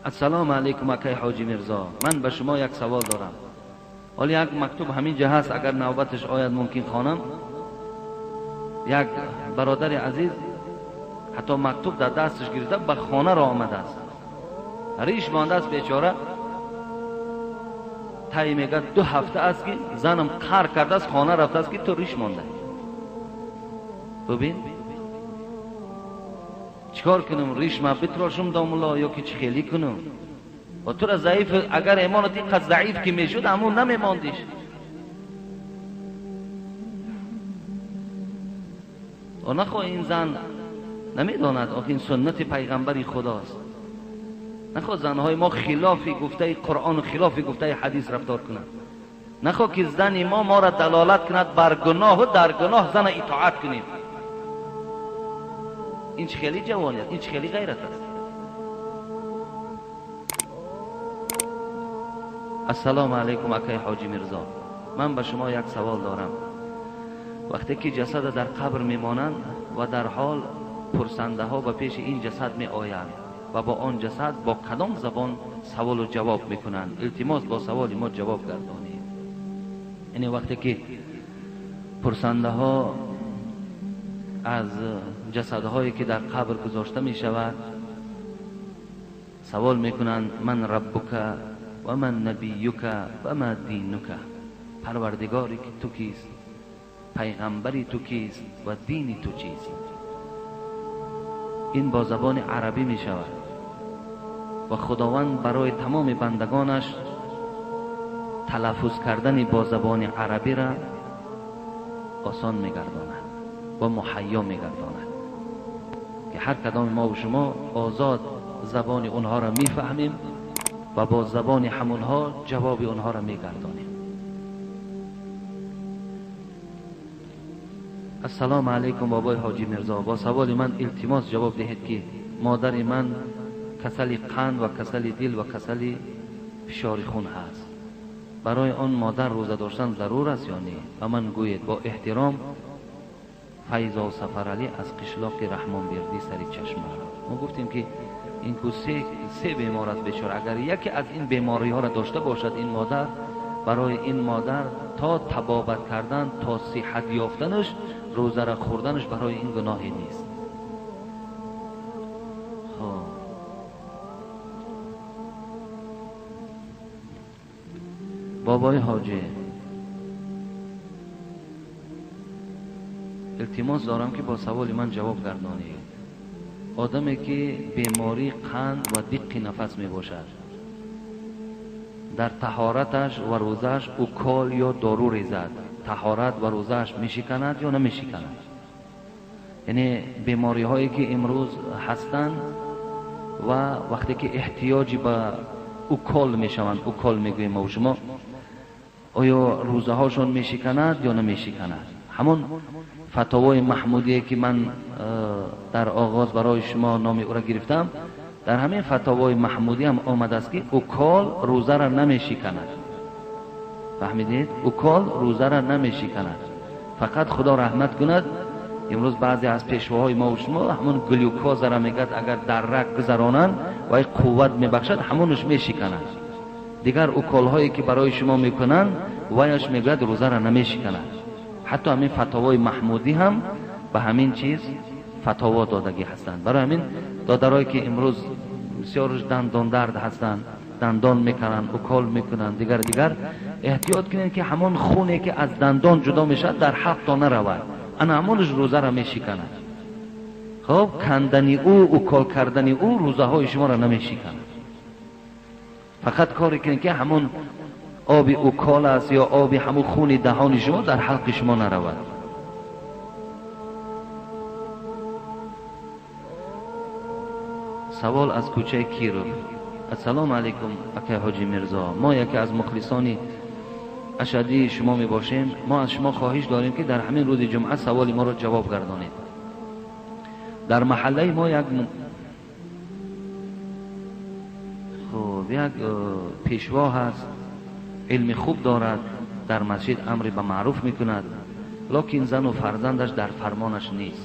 Ассалому алайкум акай Ҳоҷи Мирзо, ман ба шумо як савол дорам. Ҳоло як мактуб ҳамин ҷа ҳаст, агар навбаташ ояд мумкин хонам. Як бародари азиз ҳатто мактуб дар дасташ гирифта ба хона ро омадааст. Риш мондааст бечора. Тай мегӯяд 2 ҳафта аст ки занам қар кардааст, хона рафтааст ки ту риш монда. Бибин чикор кунам, риш ма битрошум домулло ё ки чӣ хелӣ кунам? Ва тура заиф, агар имонат инқадр заиф ки мешуд, ҳамун намемондиш. Ва нахоҳ ин зан намедонад, охи ин суннати пайғамбари худост. Нахоҳ занҳои мо хилофи гуфтаи Қуръон, хилофи гуфтаи ҳадис рафтор кунанд. Нахоҳ ки зани мо моро далолат кунад бар гуноҳу дар гуноҳ зана итоат кунем. Ин чӣ хеле ҷавонӣ аст, ин чӣ хеле ғайрат аст. Ассалому алайкум акай Ҳоҷи Мирзо, ман ба шумо як савол дорам. Вақте ки ҷасада дар қабр мемонанд ва дар ҳол пурсандаҳо ба пеши ин ҷасад меоянд ва бо он ҷасад бо кадом забон саволу ҷавоб мекунанд? Илтимос бо саволи мо ҷавоб гардонед. Яъне вақте ки пурсандаҳо аз ҷасадҳое ки дар қабр гузошта мешавад савол мекунанд: ман раббука ва ман набиюка ва ма динука, парвардигоре ки ту кист, пайғамбари ту кист ва дини ту чист. Ин бо забони арабӣ мешавад ва худованд барои тамоми бандагонаш талаффуз кардани бо забони арабиро осон мегардонад ва муҳайё мегардонад ки ҳар кадоми мо ва шумо озод забони онҳоро мефаҳмем ва бо забони ҳамонҳо ҷавоби онҳоро мегардонем. Ассалому алайкум бобои Ҳоҷи Мирзо, бо саволи ман илтимос ҷавоб диҳед ки модари ман касали қанд ва касали дил ва касали фишори хун ҳаст. Барои он модар рӯза доштан зарур аст ё не? Ба ман гӯед. Бо эҳтиром, Файзо Сафаралӣ аз қишлоқи Раҳмонбердӣ сари чашма. Мо гуфтем ки ин ку се бемор аст бечора. Агар яке аз ин бемориҳоро дошта бошад ин модар, барои ин модар то табобат кардан, то сиҳат ёфтанаш, рӯзаро хӯрданаш барои ин гуноҳе нест. Хоб бобои ҳоҷӣ, илтимос дорам ки бо саволи ман ҷавоб гардонед. Одаме ки бемории қанд ва диққи нафас мебошад, дар таҳораташ ва рӯзааш укол ё дору резад, таҳорат ва рӯзааш мешиканад ё намешиканад? Яъне бемориҳое ки имрӯз ҳастанд ва вақте ки эҳтиёҷи ба укол мешаванд, укол мегӯем мо шумо, оё рӯзаҳошон мешиканад ё намешиканад? Ҳамон фатовои маҳмудие ки ман дар оғоз барои шумо номи ӯро гирифтам, дар ҳамин фатовои маҳмудӣ ҳам омадааст ки укол рӯзаро намешиканад. Фаҳмидед? Укол рӯзаро намешиканад. Фақат худо раҳмат кунад, имрӯз баъзе аз пешвоҳои мо ва шумо ҳамон глюкозаро мегӯяд, агар дар раг гузаронанд вай қувват мебахшад, ҳамонаш мешиканад. Дигар уколҳое ки барои шумо мекунанд, ваяш мегӯяд рӯзаро намешиканад. Ҳатто ҳамин фатовои маҳмудӣ ҳам ба ҳамин чиз фатово додагӣ ҳастанд. Барои ҳамин додарое ки имрӯз бисёрш дандондард ҳастанд, дандон мекунанд, укол мекунанд, дигар дигар, эҳтиёт кунед ки ҳамон хуне ки аз дандон ҷудо мешавад дар ҳалқто наравад, ана ҳамонаш рӯзаро мешиканад. Хоб кандани ӯ, укол кардани ӯ рӯзаҳои шуморо намешиканад. Фақат коре кунед ки ҳамон оби укол аст ё оби ҳамон хуни даҳони шумо дар ҳалқи шумо наравад. Савол аз кӯчаи Киров. Ассалому алайкум акай Ҳоҷи Мирзо, мо яке аз мухлисони ашадии шумо мебошем. Мо аз шумо хоҳиш дорем ки дар ҳамин рӯзи ҷумъа саволи моро ҷавоб гардонед. Дар маҳаллаи мо як хуб як пешво ҳаст, илми хуб дорад, дар масҷид амри ба маъруф мекунад, лекин зану фарзандаш дар фармонаш нест.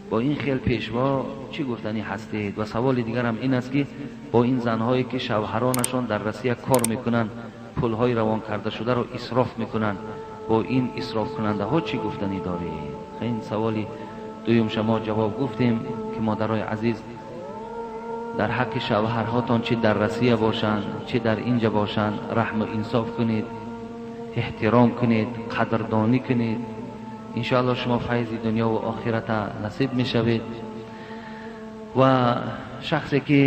Бо ин хел пешво чӣ гуфтанӣ ҳастед? Ва саволи дигарам ин аст, ки бо ин занҳое ки шавҳаронашон дар Россия кор мекунанд, пулҳои равон карда шударо исроф мекунанд, бо ин исрофкунандаҳо чӣ гуфтанӣ доред? Ин саволи дуюм шумо ҷавоб гуфтем, ки модарои азиз, дар ҳаққи шавҳарҳотон чӣ дар Россия бошанд, чӣ дар инҷа бошанд, раҳму инсоф кунед, эҳтиром кунед, қадрдонӣ кунед. Иншоаллоҳ шумо файзи дунё ва охирата насиб мешавед. Ва шахсе ки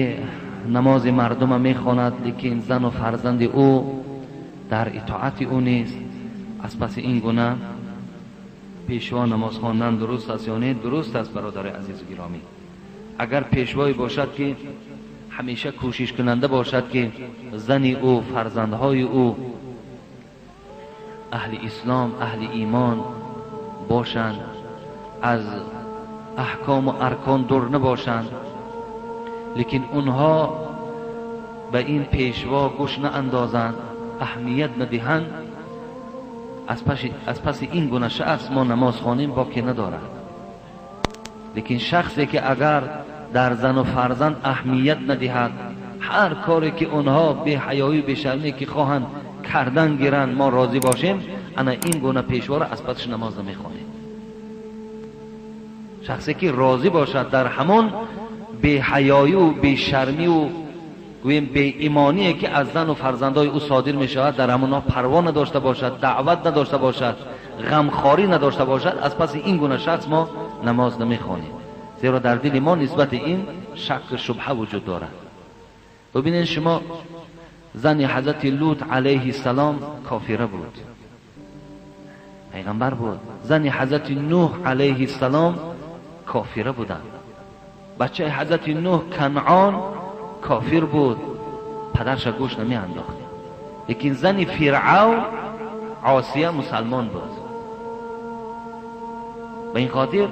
намози мардума мехонад, лекин зану фарзанди ӯ дар итоати ӯ нест, аз паси ин гуна пешво намоз хондан дуруст аст ё не? Дуруст аст, бародари азизу гиромӣ. Агар пешвое бошад, ки ҳамеша кӯшишкунанда бошад, ки зани ӯ, фарзандҳои ӯ аҳли ислом, аҳли имон бошанд, аз аҳкому аркон дур набошанд, лекин онҳо ба ин пешво гӯш наандозанд, аҳамият надиҳанд, аз паси ин гуна шахс мо намоз хонем боке надорад. Лекин шахсе ки агар дар зану фарзанд аҳамият надиҳад, ҳар коре ки онҳо беҳаёию бешармие ки хоҳанд кардан гиранд, мо розӣ бошем, ана ин гуна пешворо аз пасаш намоз намехонем. Шахсе ки розӣ бошад дар ҳамон беҳаёию бешармию гӯем беимоние ки аз зану фарзандои ӯ содир мешавад, дар ҳамонҳо парво надошта бошад, даъват надошта бошад, ғамхорӣ надошта бошад, аз паси ин гуна шахс мо намоз намехонем, зеро дар дили мо нисбати ин шакку шубҳа вуҷуд дорад. Бибинед шумо, зани ҳазрати Лут алайҳи салом кофира буд, пайғамбар буд. Зани ҳазрати Нӯҳ алайҳи салом кофира буданд. Бачаи ҳазрати Нӯҳ Канъон кофир буд, падарша гӯш намеандохт. Лекин зани Фиръавн Осия мусалмон буд. Ба ин хотир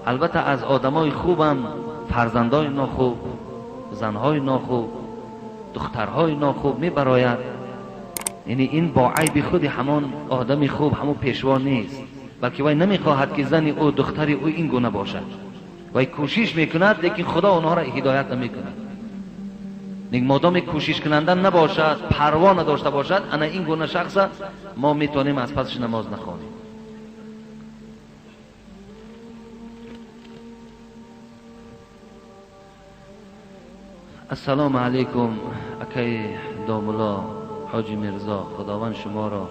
албатта аз одамои хубам фарзандои нохуб, занҳои нохуб, духтарҳои нохуб мебарояд. Яъне ин бо айби худи ҳамон одами хуб, ҳамон пешво нест, балки вай намехоҳад ки зани ӯ, духтари ӯ ин гуна бошад. Вай кӯшиш мекунад, лекин худо онҳоро ҳидоят намекунад. Модоме кӯшишкунанда набошад, парво надошта бошад, ана ин гуна шахса мо метавонем аз пасаш намоз нахонем. Ассалому алайкум, акай домулло ҳоҷи Мирзо, худованд шуморо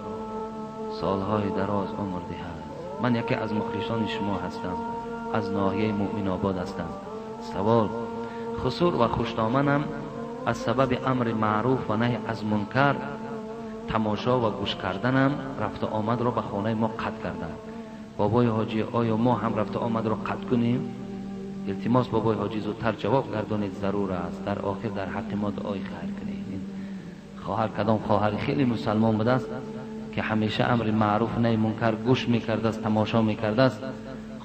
солҳои дароз умр диҳад. Ман яке аз мухлисони шумо ҳастам, аз ноҳияи Муъминобод ҳастам. Савол: хусур ва хуштоманам аз сабаби амри маъруф ва наҳи аз мункар тамошо ва гӯш карданам рафту омадро ба хонаи мо қатъ карданд. Бобои ҳоҷӣ, оё мо ҳам рафту омадро қатъ кунем? Илтимос, бобои ҳоҷӣ, зудтар ҷавоб гардонед, зарур аст. Дар охир дар ҳаққи мо дуои хайр кунед. Ин хоҳар кадом хоҳари хеле мусалмон будааст, ки ҳамеша амри маъруф наҳи мункар гӯш мекардааст, тамошо мекардааст.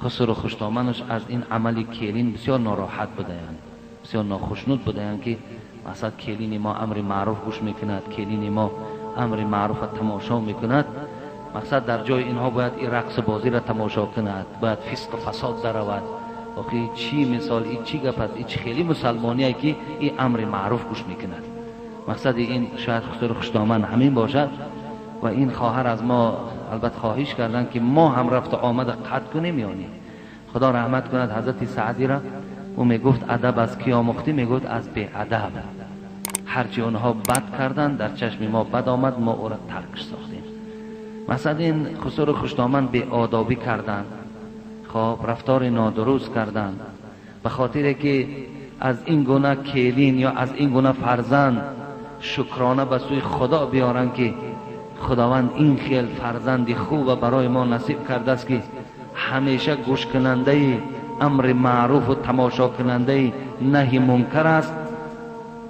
Хусуру хуштоманаш аз ин амали келин бисёр нороҳат будаянд, бисёр нохушнуд будаянд, ки масалан келини мо амри маъруф гӯш мекунад, келини мо амри маъруфа тамошо мекунад. Мақсад дар ҷои инҳо бояд ин рақсу бозиро тамошо кунад, бояд фисқу фасод даравад. Охи чӣ мисол, и чӣ гап аст, и чӣ хеле мусалмоние ки и амри маъруф гӯш мекунад. Мақсади ин шояд хусуру хуштоман ҳамин бошад. Ва ин хоҳар аз мо албатта хоҳиш карданд, ки мо ҳам рафту омада қатъ кунем ё не. Худо раҳмат кунад ҳазрати Саъдиро, ӯ мегуфт адаб аз кӣ омӯхтӣ? Мегуфт аз беадаб. Ҳарчи онҳо бад карданд, дар чашми мо бад омад, мо ӯро таркш сохтем. Мақсад ин хусуру хуштоман беодобӣ карданд, хоб рафтори нодуруст карданд, ба хотире ки аз ин гуна келин ё аз ин гуна фарзанд шукрона ба сӯи худо биёранд, ки худованд ин хел фарзанди хуба барои мо насиб кардааст, ки ҳамеша гӯшкунандаи амри маъруфу тамошокунандаи наҳи мункар аст.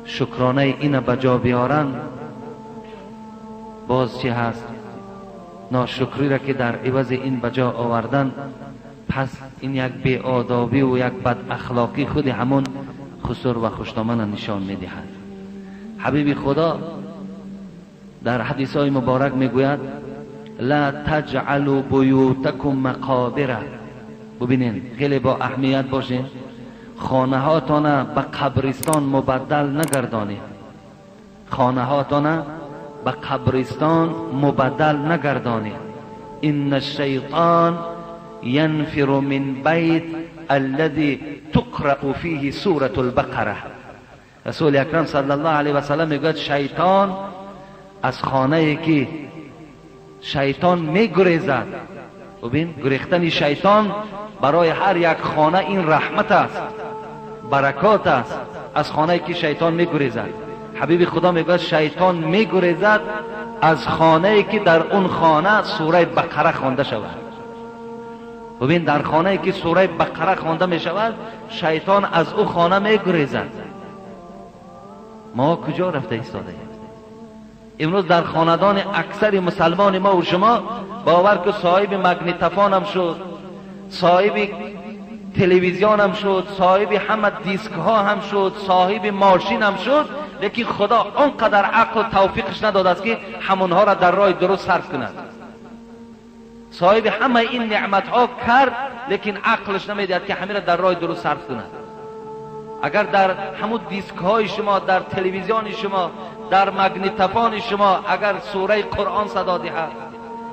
Шукронаи ина ба ҷо биёранд. Боз чӣ ҳаст? Ношукриро ки дар ивази ин ба ҷо овардан, пас ин як беодобиву як бадахлоқӣ худи ҳамон хусур ва хуштомана нишон медиҳад. Ҳабиби худо дар ҳадисҳои муборак мегӯяд: ла таҷъалу буютакум мақобира, ببینین خیلی با اهمیت باشین، خانه هاتان به قبرستان مبدل نگردانید. خانه هاتان به قبرستان مبدل نگردانید. ان الشیطان ینفر من بیت الذي تقرأ فيه سورة البقره. رسول اکرم صلی الله علیه و سلم میگوید شیطان از خانه ای که شیطان میگریزد، ببین گریختن شیطان برای هر یک خانه این رحمت است، برکات است. از خانه ای که شیطان میگریزد، حبیب خدا میگوید شیطان میگریزد از خانه ای که در اون خانه سوره بقره خوانده شود. ببین در خانه ای که سوره بقره خوانده می شود، شیطان از او خانه میگریزد. ما کجا رفته ایستاده ایم؟ امروز در خاندان اکثر مسلمان ما و شما باور که صاحب مگنیتفان هم شد، صاحب تلویزیون هم شد، صاحب همه دیسک ها هم شد، صاحب ماشین هم شد، لیکن خدا آنقدر عقل و توفیقش نداد است که همونها را در راه درست صرف کند. صاحب همه این نعمت ها کرد، لیکن عقلش نمیدهد که همه را در راه درست صرف کند. اگر در همون دیسک های شما، در تلویزیون شما، در مگنیتفان شما اگر سوره قرآن صدا دهد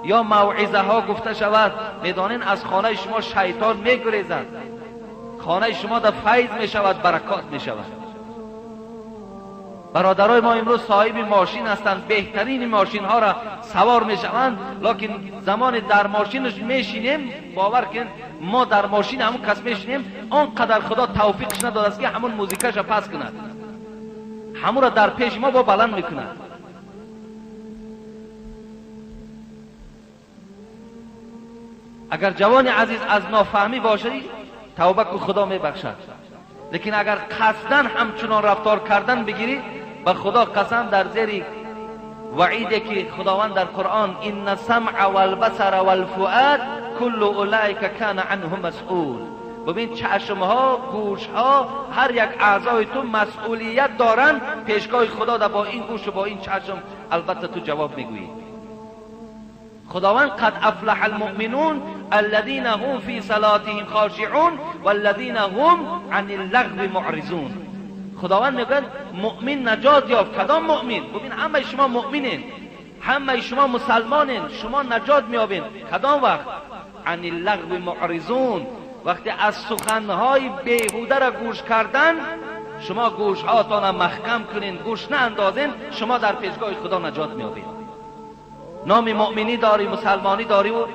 یا موعظه ها گفته شود، میدانین از خانه شما شیطان میگریزد، خانه شما در فیض میشود، برکات میشود. برادرای ما امروز صاحب ماشین هستند، بهترین ماشین ها را سوار میشوند، لکن زمان در ماشینش میشینیم، باور کن ما در ماشین همون کس میشینیم، آنقدر خدا توفیقش نداد است که همون موزیکش را پس کند، همون را در پیش ما با بلند میکند. اگر جوان عزیز از نافهمی باشی توبه که خدا میبخشد، لیکن اگر قصداً همچنان رفتار کردن بگیری، به خدا قسم در زیر وعیدی که خداوند در قرآن ان السمع والبصر والفؤاد کل اولئک کان عنه مسئول. ببین چشمها، گوشها، هر یک اعضای تو مسئولیت دارن پیشگاه خدا در با این گوش و با این چشم البته تو جواب میگویی. خداوند قد افلح المؤمنون الذين هم في صلاتهم خاشعون والذين هم عن اللغو معرضون. خداوند میگوید مؤمن نجات یافت. کدام مؤمن؟ ببین همه شما مؤمنین، همه شما مسلمانین، شما نجات میابین. کدام وقت؟ عن اللغو معرضون، وقتی از سخنهای بیهوده را گوش کردن شما گوشهاتان محکم کنین، گوش ناندازین، شما در پیشگاه خدا نجات میابین. نام مؤمنی داری، مسلمانی داری و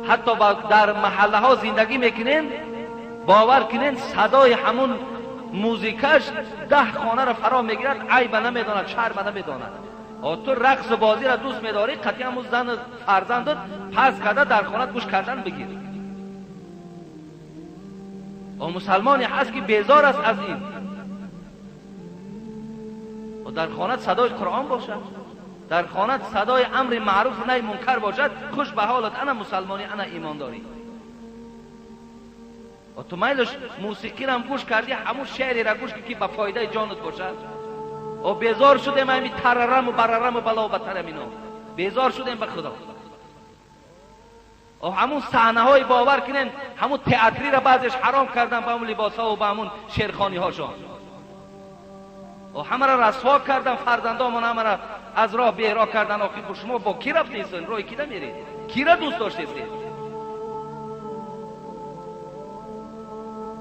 حتی در محله ها زندگی میکنین، باور کنین صدای همون موزیکش 10 خانه را فرا میگیرد، عیب نمیداند، شرم نمیداند. تو رقص و بازی را دوست میداری، قطعی همون زن فرزندت پس کرده در خانه گوش کردن بگیر. و مسلمانی هست که بیزار است از این، و در خانه صدای قرآن باشد، در خانه صدای امر معروف نهی منکر باشد، خوش به حالت، انا مسلمانی، انا ایمانداری. و تو میلش موسیقی را هم گوش کردی، همون شعری را گوش که به فایده جانت باشد. و بیزار شدیم همین تررم و بررم و بلا و بترم اینا، بیزار شدیم به خدا. و همون صحنه های باور کنین همون تئاتری را بعضش حرام کردن به همون لباس ها و به همون شعرخوانی هاشان، و همه را رسوا کردن، فرزندامون همه را از راه بیراه کردن. آخه شما با کی رفتید؟ راه کی نمیرید؟ کی را دوست داشتید؟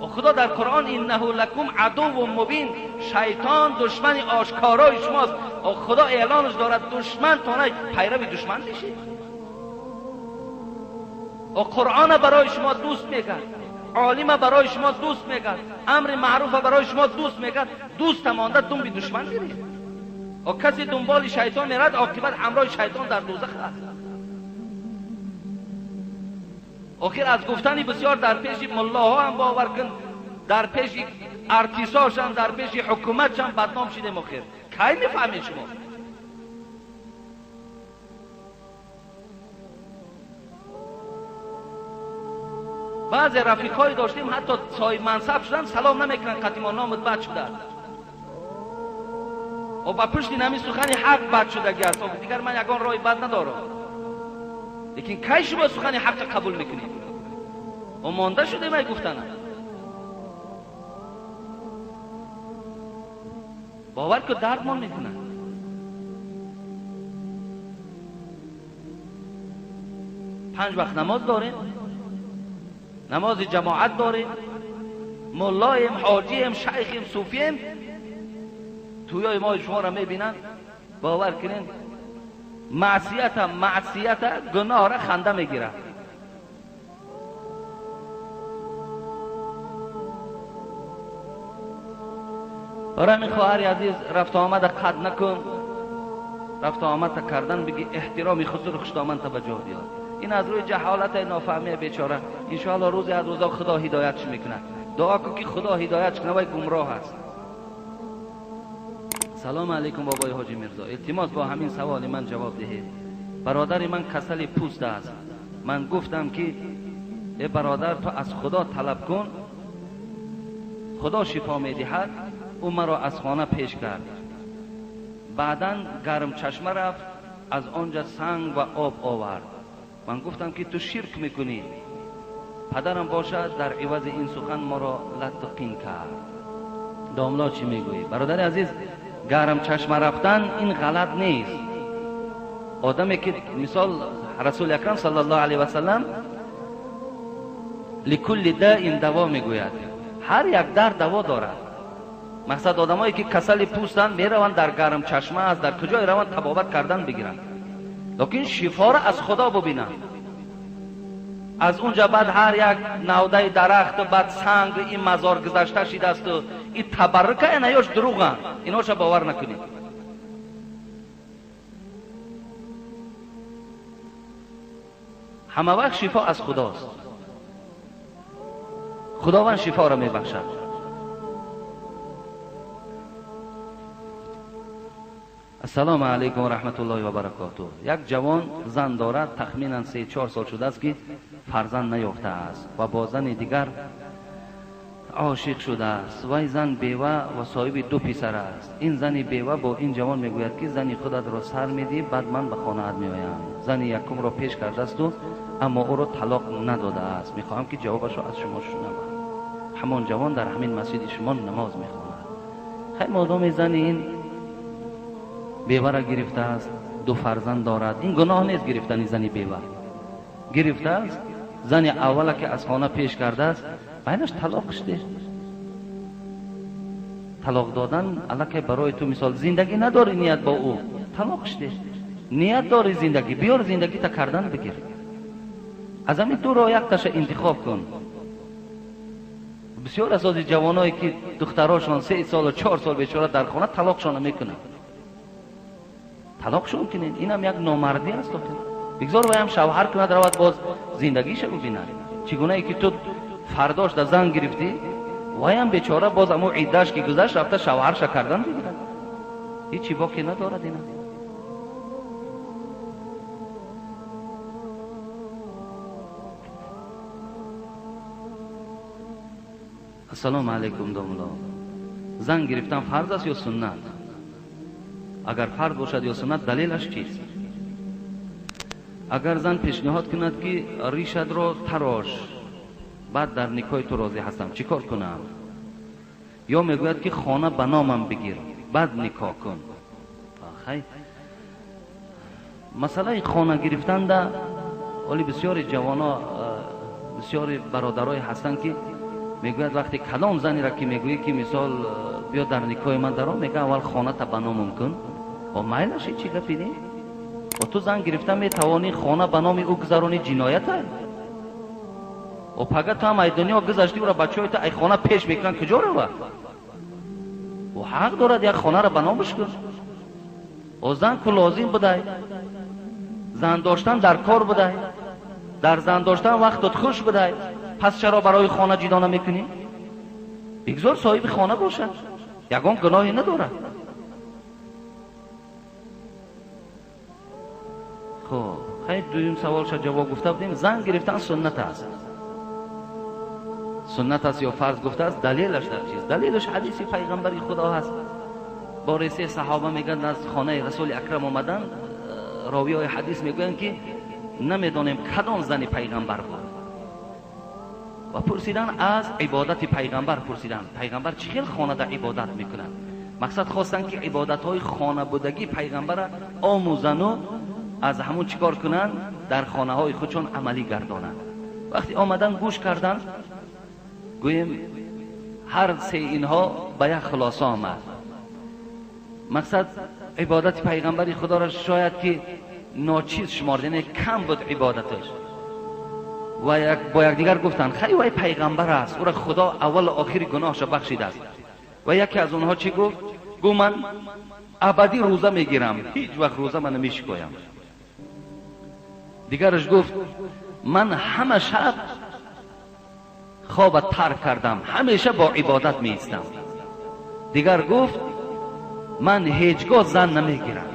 و خدا در قرآن انه لکم عدو مبین، شیطان دشمن آشکارای شماست. و خدا اعلانش دارد دشمن تانه پیرو دشمن میشید. و قرآن برای شما دوست میکرد، عالم برای شما دوست میکرد، امر معروف برای شما دوست میکرد، دوست مانده دنب دشمن میرید. و کسی دنبال شیطان میرد، عاقبت همراه شیطان در دوزخ است. آخر از گفتنی بسیار در پیش ملاها هم باور کن، در پیش ارتیساش هم، در پیش حکومت هم بدنام شدیم. آخر کی میفهمید شما؟ بعضی رفیقای داشتیم حتی صاحب منصب شدن سلام نمیکنن، قطعی نامت بد شده و با پشت این همین سخن حق بد شدگی است، دیگر من یگان راه بد ندارم. لیکن کی شما سخن حق قبول میکنید؟ Ва монда шудем ай гуфтана. Бовар ку дардмон мекунад. Панҷ вақт намоз дорем, намози ҷамоат дорем, муллоем, ҳоҷием, шайхем, суфием. Тӯёи мо шуморо мебинанд, бовар кунед, маъсията, маъсията, гуноҳро ханда мегирад. Барои ҳамин хоҳари азиз, рафту омада қад накун, рафту омадта кардан биги эҳтироми хусур хушдоманта ба ҷо биёр. Ин аз рӯи ҷаҳолати нофаҳмия бечора. Иншоалло рӯзе аз рӯза Худо ҳидоятш мекунад. Дуо кун ки Худо ҳидоятш кунад, вай гумроҳ аст. Салом алейкум бобои ҳоҷи Мирзо. Илтимос бо ҳамин саволи ман ҷавоб диҳед. Бародари ман касали пӯст аст. Ман гуфтам ки э бародар, ту аз Худо талаб кун, Худо шифо медиҳад. Ӯ маро аз хона пеш кард. Баъдан гармчашма рафт, аз он ҷа санг ва об овард. Ман гуфтам ки ту ширк мекунӣ. Падарам бошад дар ивази ин сухан моро латту қин кард. Домло чӣ мегӯӣ? Бародари азиз, гармчашма рафтан ин ғалат нест. Одаме ки мисол Расули Акрам саллаллоҳу алайҳи васаллам ликулли даин даво мегӯяд. Ҳар як дард даво дорад. Мақсад одамое ки касали пӯстанд мераванд дар гармчашма аст, дар куҷое раванд табобат кардан бигиранд. Лекин шифоро аз Худо бубинанд. Аз унҷа баъд ҳар як навдаи дарахту баъд санг ин мазор гузашта шидасту ин табаррука инаёш дурӯғанд. Инҳоша бовар накунед. Ҳама вақт шифо аз Худост. Худованд шифоро мебахшад. Ассалому алайкум ва раҳматуллоҳи ва баракотуҳ. Як ҷавон зан дорад, тахминан 3-4 сол шудааст ки фарзанд наёфтааст ва бо зани дигар ошиқ шудааст. Вай зан бева ва соҳиби 2 писар аст. Ин зани бева бо ин ҷавон мегӯяд ки зани худатро сар медиҳӣ, баъд ман ба хонаат меоям. Зани якумро пеш кардасту, аммо ӯро талоқ надодааст. Мехоҳам ки ҷавобашро аз шумо шунавам. Ҳамон ҷавон дар ҳамин масҷиди шумо намоз мехонад. Хай модоми зани ин бевара гирифтааст, 2 фарзанд дорад. Ин гуноҳ нест гирифтани зани бева. Гирифтааст, зани аввала ки аз хона пеш кардааст, байнаш талоқ шуд. Талоқ додан аллакай барои ту мисол зиндагӣ надорӣ ният бо ӯ, талоқ шуд. Ният дорӣ зиндагӣ, биёр зиндагита кардан бигир. Аз ҳамин ду роҳ якташа интихоб кун. Бисёр аз ози ҷавоное ки духтарошон 3 солу 4 сол бечора дар хона талоқшона мекунанд. Талоқшон кунед, инам як номардӣ аст. Бигзор ваям шавҳар кунад, равад боз зиндагиша бубинад. Чӣ гунае ки ту фардош да зан гирифтӣ, ваям бечора боз амо иддаш ки гузашт рафта шавҳарша кардан бигирад. Ҳеҷ боке надорад ина. Ассалому алайкум домло. Зан гирифтан фарз аст ё суннат? Агар фарз бошад ё суннат, далелаш чист? Агар зан пешниҳод кунад ки ришадро тарош, баъд дар никоҳи ту розӣ ҳастам, чӣ кор кунам? Ё мегӯяд ки хона ба номам бигир, баъд никоҳ кун. Хай, масъалаи хона гирифтанда оли бисёри ҷавоно, бисёри бародарое ҳастанд ки мегӯяд вақте кадом занеро ки мегӯӣ ки мисол биё дар никоҳи ман даро, мегӯяд аввал хоната ба номам кун. О майлаш чӣ гапи не? О ту зан гирифта метавонӣ хона ба номи ӯ гузаронӣ, ҷиноят аст. О пага ту ҳам ай дунё гузаштӣ, ӯро бачаҳои ту ай хона пеш мекунанд, куҷо рава? Ӯ ҳақ дорад як хонаро ба номаш кун. О зан ку лозим будай, зан доштан дар кор будай, дар зан доштан вақтот хуш будай, пас чаро барои хона ҷидо намекунӣ? Бигзор соҳиби хона бошад, ягон гуноҳе надорад. Хуб, хай дуюм саволша ҷавоб гуфта будем. Зан гирифтан суннат аст. Суннат аст ё фарз гуфтааст, далелаш дар чист? Далелаш ҳадиси пайғамбари Худо ҳаст. Бори се саҳоба мегӯянд аз хонаи Расули Акрам омадан, ровиҳои ҳадис мегӯянд ки намедонем кадом зани пайғамбар буд. ва пурсидан аз ибодати пайғамбар пурсидан. Пайғамбар чӣ хел хонада ибодат мекунад? Мақсад хостанд ки ибодатҳои хонабудагии пайғамбарро омӯзану аз ҳамун чӣ кор кунанд? Дар хонаҳои худшон амалӣ гардонанд. Вақте омадан гӯш карданд, гӯем ҳар се инҳо ба як хулоса омад. Мақсад ибодати пайғамбари худоро шояд ки ночиз шуморд, яъне кам буд ибодаташ. Ва бо якдигар гуфтанд хай вай пайғамбар аст, ӯро худо аввалу охири гуноҳашро бахшидааст. Ва яке аз онҳо чӣ гуфт? Гуфт ман абадӣ рӯза мегирам, ҳеҷ вақт рӯза ман намешикоям. Дигараш гуфт ман ҳама шаб хоба тарк кардам, ҳамеша бо ибодат меистам. Дигар гуфт ман ҳеҷ гоҳ зан намегирам.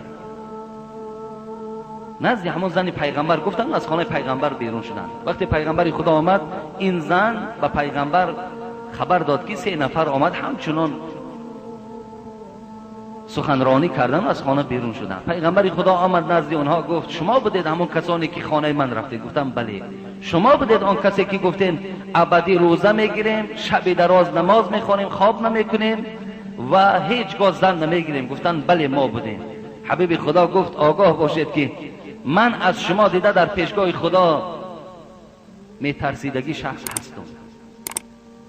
Назди ҳамон зани пайғамбар гуфтанд, аз хонаи пайғамбар берун шуданд. Вақте пайғамбари худо омад, ин зан ба пайғамбар хабар дод ки се нафар омад, ҳамчунон суханронӣ кардан аз хона берун шуданд. Пайғамбари худо омад назди онҳо, гуфт шумо будед ҳамон касоне ки хонаи ман рафтед? Гуфтам бале. Шумо будед он касе ки гуфтем абадӣ рӯза мегирем, шаби дароз намоз мехонем, хоб намекунем ва ҳеҷ гоҳ зан намегирем? Гуфтанд бале, мо будем. Ҳабиби худо гуфт огоҳ бошед ки ман аз шумо дида дар пешгоҳи худо метарсидагӣ шахс ҳастам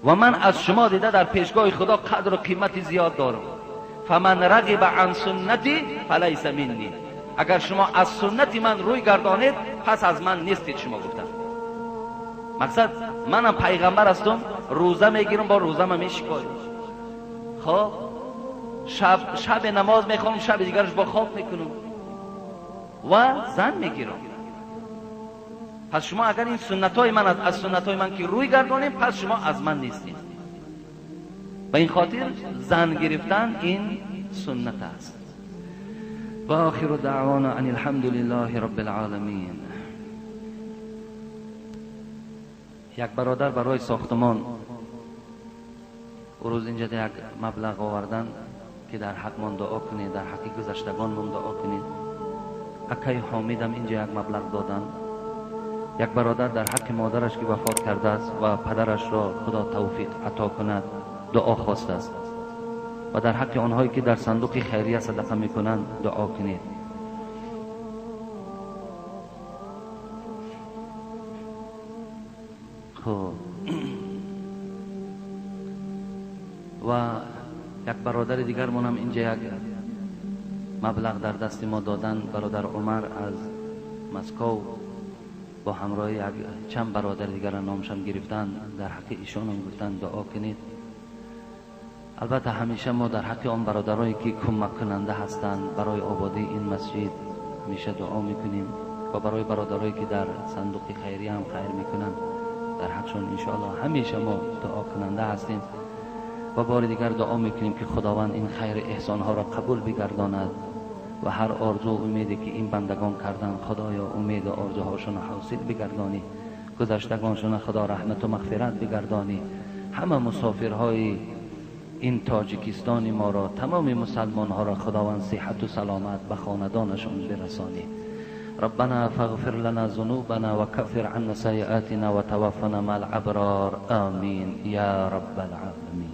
ва ман аз шумо дида дар пешгоҳи худо қадру қимати зиёд дорам. Фаман рағиба ан суннати фалайса минни. Агар шумо аз суннати ман рӯй гардонед, пас аз ман нестед шумо гуфтанд. Мақсад манам пайғамбар ҳастам, рӯза мегирам, бо рӯзама мешикоям. Хоб шаб намоз мехонам, шаби дигараш бо хоб мекунам ва зан мегирам. Пас шумо агар ин суннатҳои ман аз суннатҳои ман ки рӯй гардонем, пас шумо аз ман нестед. Ба ин хотир зан гирифтан ин суннат аст. Ва охиру даъвона ан алҳамдулиллаҳи роббил оламин. Як бародар барои сохтмон рӯз инҷа як маблағ овардан ки дар ҳақмон дуо кунед, дар ҳаққи гузаштагонмон дуо кунед. Акай Ҳомидам инҷа як маблағ додан. Як бародар дар ҳаққи модараш ки вафот кардааст ва падарашро худо тавфиқ ато кунад дуо хостааст ва дар ҳаққи онҳое ки дар сандуқи хайрия садақа мекунанд дуо кунед. Хуб, ва як бародари дигармонам инҷа як маблағ дар дасти мо додан. Бародар Умар аз Москов бо ҳамроҳи як чанд бародари дигар номашам гирифтан, дар ҳаққи ишонам гуфтан дуо кунед. Албатта ҳамеша мо дар ҳаққи он бародарое ки кӯмаккунанда ҳастанд барои ободии ин масҷид ҳамеша дуо мекунем ва барои бародарое ки дар сандуқи хайрия ҳам хайр мекунанд дар ҳақшон иншоаллоҳ ҳамеша мо дуокунанда ҳастем ва бори дигар дуо мекунем ки худованд ин хайри эҳсонҳоро қабул бигардонад ва ҳар орзу умеде ки ин бандагон карданд худоё умеду орзуҳошонро ҳосил бигардонӣ, гузаштагоншонро худо раҳмату мағфират бигардонӣ, ҳама мусофирҳои ин тоҷикистони моро, тамоми мусалмонҳоро худованд сиҳату саломат ба хонадонашон бирасонӣ. ربنا فاغفر لنا ذنوبنا وكفر عنا سيئاتنا وتوفنا مع الأبرار آمين يا رب العالمين.